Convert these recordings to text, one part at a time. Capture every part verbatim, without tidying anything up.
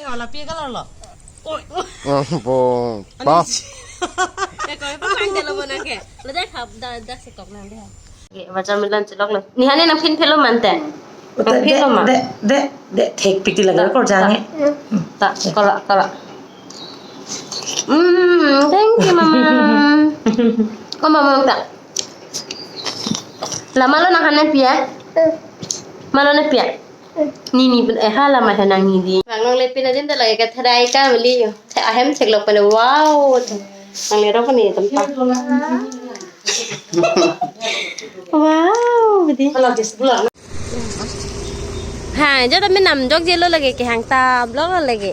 Wala pi color lo. Oi, oi. Ah, bo, pa. Ani si. Eh, koi pa kan delo bona ke. Lo dek hap da, da si kok nang deh. Oke, watermelon chilok lo. Nihan ne nangphin phelo mante. Nangphin lo ma. De, de, de, thek piti lagi ko jange. Ta, kora, kora. Mm, thank you, mama. Oh, mama, ta. La malo nanghan ne pia. Malo ne pia. Ni ni pun eh hala ma nang ni di. Bang longle pin adin da lagi ke therai ka beli yo. The ahem cheklok pene wow. Nangle rok ni tempat. Wow, bedi. Hala dis bulan. Ha, jo tame namjok jelo lagi kehang ta vlog lo lagi.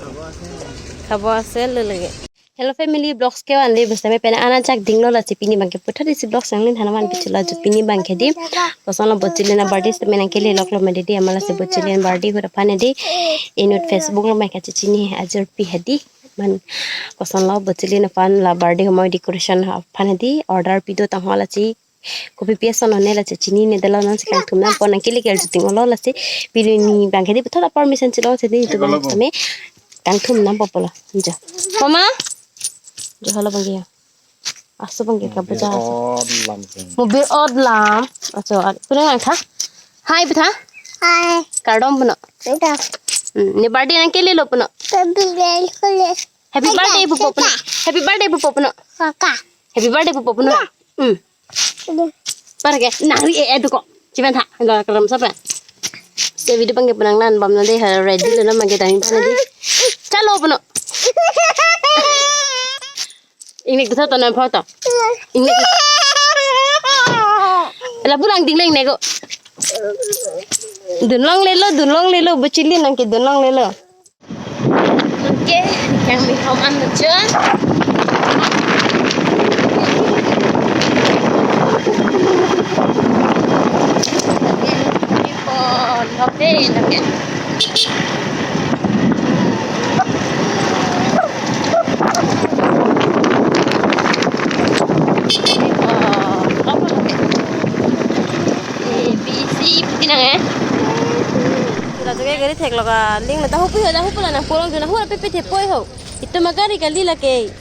Khabo asel lo lagi. Hello family, vlogs ke wan le bus tame pen ana chak dinglo, lasi pini bangke puthot isi vlogs nanglin hanaman pichula ju pini bangke di. Koson lo Bochilin a birthday tame nangkele loklo medi di, amala si Bochilin birthday hura phane di. Inut Facebook lo mai kachechini ajur pi hadi. Man koson lo Bochilin aphan la birthday humoi decoration aphan hadi order pido tang ho, lasi kopi pi ason one lasi chinine delo, non si kangthum nangpo, nangkele ke arjuting olo, lasi pini bangke di puthot a permission chilong si di itu bang tame kangthum nangpo pulo. Jo. Mama? Jo, hala bangke ya. Aso bangke ka baja aso. Mobile odlam. Aso, ad-, puno nangtha? Hi, pitha? Hi. Kardom puno. Kardom. Hmm, ne birthday nangkele lo puno. Happy birthday, kele. Happy birthday pupo puno. Kaka. Happy birthday pupo puno. Kaka. Happy birthday pupo puno. Kaka. Hmm. Kaka. Parke, nangri eh, eh, duko. Chiban tha, lo karam sapa. Se video bangke penang nan bam nade ha ready lo na mangke tani bam nade. Chalo puno. Ingnik tu to na photo. Ingnik. La pulang ding leng nego. Dun longle lo, dun longle lo, Bochilin nangke dun longle lo. Oke, yang mi hom an muncul. Oke, oke. A B C putih nang eh. Tula tuke gari thek loka ling lo, ta hupu ho, ta hupu la nang polong juna hura pepe the poi ho. Itu ma gari kali lake.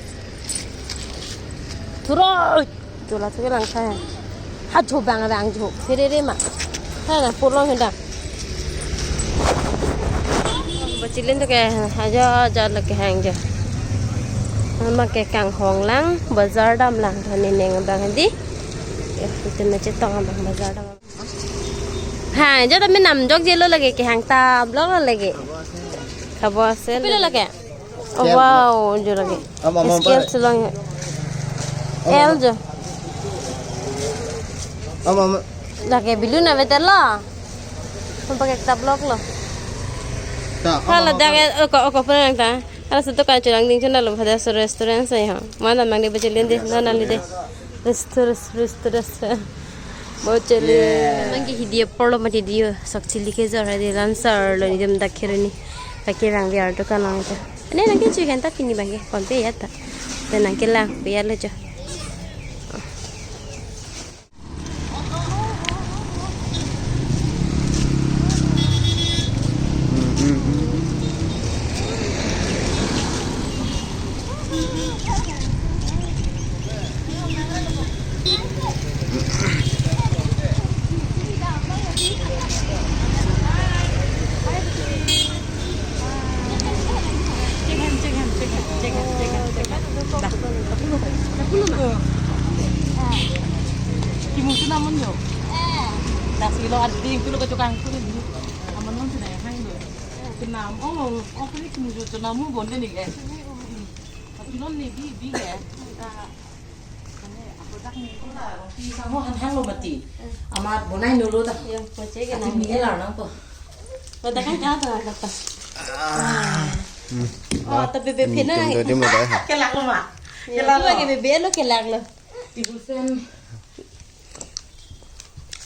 Thuro. Tula tuke lang sa. Ha jo bang bang jo. Phere re ma. Ha na polong henda. Bochilin tuke ha jo jo lake hang jo. Mama ke kanghong lang, bazar dam lang, thani neng bang di. Ya, itu na chetong abang bazar dam. Ha, jo tame namjok jelo lagi kehang ta vlog lo lagi. Khabo asel. Pilo lagi? Oh, wow, jo lagi. Ama, ama, scale ama. Selong. Ama, ama. L jo. Ama, ama. Lagi bilu na betel lo. Hum pakai ta vlog lo. Ta, hala ama, ama. Daga oko oko pun nang ta. Hala sutu kan chulang ding chuna lo pada so restaurant sai ha. Mana mang de Bochilin de, na na li de. Restaurant, restaurant. Bochilin. Yeah. Mang ke hidi apor lo mati dio sok chili ke jor hadi lansar lo ni dem dak kiri ni. Laki rang biar tu kan lang tu. Ini nangke cuy kan tapi ni bangke konpe ya ta. Dan nangke lang biar lo jo. Kimutu namun yo. Das kilo ada di kulo kacukang kulo di. Aman non sina yang hang do. Kenam, oh, oh, kali kimutu namun bonde ni guys. Tapi non ni di di ya. Kamu han hang lo mati. Amat bonai nulu ta. Yang pocek. Ati nang. Mila nang ko. Mata kan kata kata. Oh, tapi bebe pina. Tum tadi mau dah. Kelak lo ma. Kelak lo. Lagi bebe lo kelak lo. Ibu sen.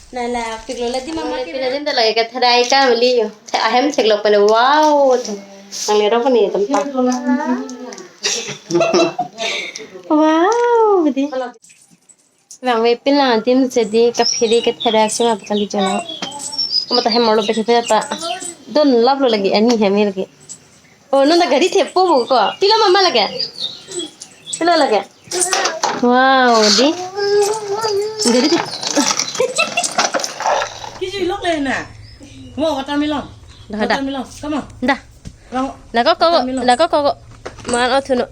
Nala, piklo lagi mama. Pina din talaga ka therai ka beli yo. Ahem cheklok pene wow. Nangle rok ni tempat. Wow, bedi. Bang we pin lang adim sedi ka phiri ke therak sima kali jona. Kuma ta hem arlo pe ta. Don lap lo lagi ani hem lagi. Oh, non ta gari thepo bo ko. Pilo mama lake? Pilo lake? Wow, di. Gari thep. Kisi lok le na. Mo watermelon. Dah, dah. Watermelon. Come on. Dah. Lang. Dah ko ko. Watermelon. Dah ko ko. Man o thuno.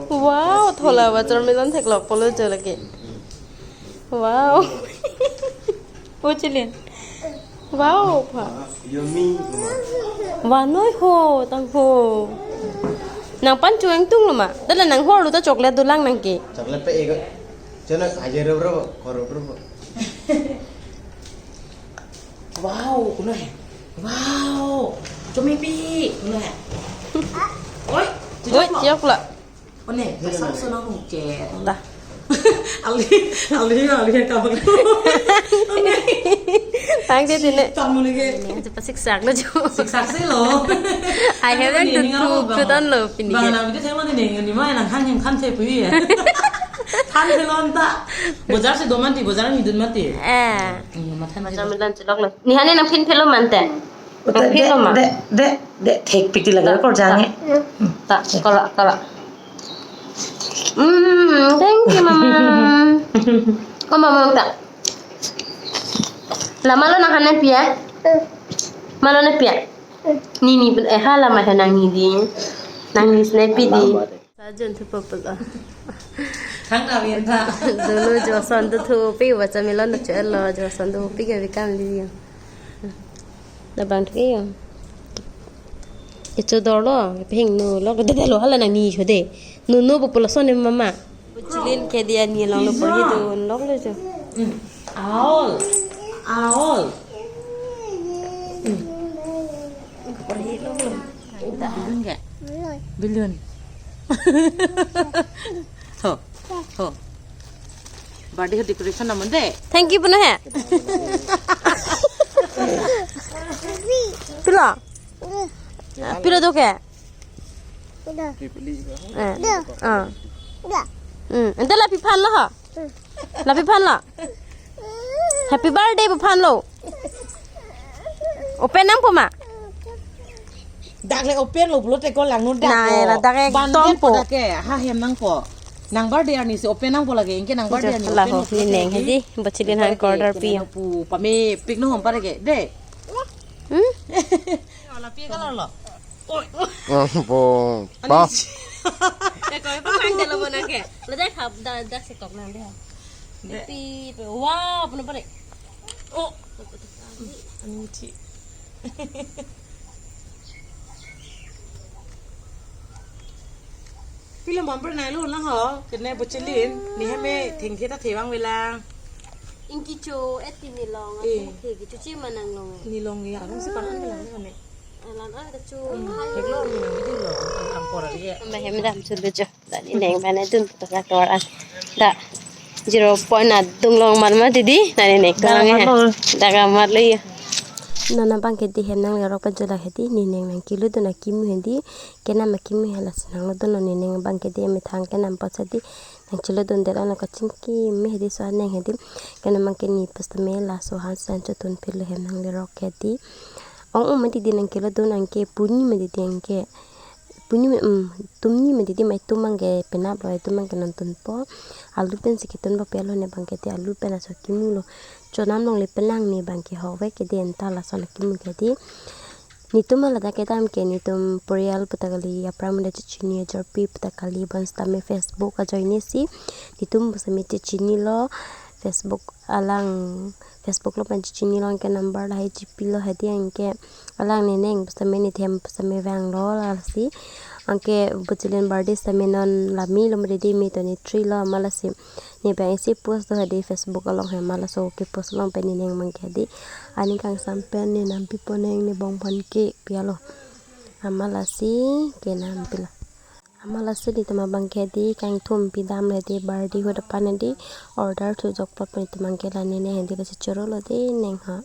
Wow, thola watermelon theklok polo jo lake. Wow. O chilin. Wow, pha. Yummy. Vanoi ho, tang ho. Nangpan chueng tung lo ma. Dala nang hor lo ta chocolate dolang nangke. Chocolate pe ego. Chana aje ro ro, koro ro ro. Wow, kuno he. Wow. Chomi pi, kuno he. Oi, oi, chiyok lo. One, asam sono hung chet. Dah. Ali, ali, ali kabak. One. Tang dia tine. Tamu lagi. Ini aja pasik sak lo jo. Siksak si lo. I have to prove to don lo pini. Bang na video thema ni ning ni mai nang han him khan the pui ya. Khan the lon ta. Bojar si do mati, bojar ni dun mati. Eh. Hmm, matha ni. Macam milan celok lo. Ni hane nang phin phelo mante. Nang phin lo ma. De, de, de, thek piti lagi kor jange. Ta, kora, kora. Mm, thank you, mama. Ko mama ta. La malo nang hane pia. Malo ne pia. Ni ni pun eh hala ma nang ni di. Nang ni sne pi di. Sajon thu papa. Thang na vien tha. Dolo jo son tu thu pi watermelon na chelo jo son tu pi ke vikam li. Labang thu yo. Kecho dor lo, pehing no lo, de de lo hala nang ni chode. No no bo polo son ne mama. Chilin ke dia ni long lo pori do long lo jo. Mm. Aol. Aol. Mm. Pori long lo. Balloon ke? Balloon. Ho. Ho. Birthday decoration namun de. Thank you puno he. Pilo. Pilo do ke? Eh. Ah. Hmm. Ente lapi phan lo ha? Lapi phan lo? Happy birthday pu phan lo. Open nangpo ma? Dak le open lo pulote ko langno dak. Nai, ko. La dak ekdom ban po. Dak ke ha hem nangpo. Nang birthday arni si open nangpo lagi, anke nang birthday arni open lo pulote lagi. Ni neng hedi, bachilin han order pi. Pu pame pik no hom pare ke, de. Hmm? Ola pi color lo. Oi. Ampo. Pa. Te koi pa mang de lo bona ke. Lo de khap da da se kok nang de. De. Pi pe. Wow, puno pare. Oh. Ani chi. Pilo bumper nai lo lang ho, kene bachilin, ni heme thengkhe ta thevang velang. Ingki cho, eti ni long, eh. Ati ke cho chi manang long. Ni long ya, arong si panan velang ne. Alam ah ta cho. Hmm, hai. Hek lo ni nang di lo, ang kora ye. Amba hem dam cho lo cho. Dani neng bane dun to ka tor an. Da zero point adung long mar ma didi. Dani neng to lang he. Da ka mar lo ya. Non abang ke di hem nanglerok pen cho la hedi, ni neng nang kilo dun akimu hedi. Kenam akimu he lasi nang lo dun lo ni neng abang ke di methang kenam pot sa di. Nang chilo dun det lo kachingki me hedi so neng hedi. Kenam abang ke ni pusitame laso han san cho tun phil hem nanglerok hedi. Ong um didi nang kilo dun anke puni me didi anke. Puni me, um, tumni me didi mai tum abang ke penap lo, tum abang ke non tunpo. Alu pen si ketun po pelo ne abang ke di alu pen aso kimu lo. Chonam longle pelang ne abang ke hove ke di enta lason kimu ke di. Netum ladak kedam ke netum porial pu ta kali, aphrang mane chechini ajorpi pu ta kali, bonsitame Facebook ajoine si netum pusitame chechini lo, Facebook alang, Facebook lo pen chechini lo anke number lahai chipi lo hedi anke alang ne neng pusitame ne them pusitame vang lo lasi anke bachilin birthday sitame non lami lo mredi me twenty three lo ma lasi. Ne bang isi post do hedi Facebook along he ma laso ke post along pen ne neng abang ke hedi. Aning kangsam pen ne nam pipo neng ne bong phan ke pia lo. Ama lasi ke nam pilo. Ama lasi netum abang ke hedi kangthum pi dam le hedi birthday ahut aphan hedi order thu jok pot pen netum abang ke la ne ne hedi lasi choro lo de neng ha.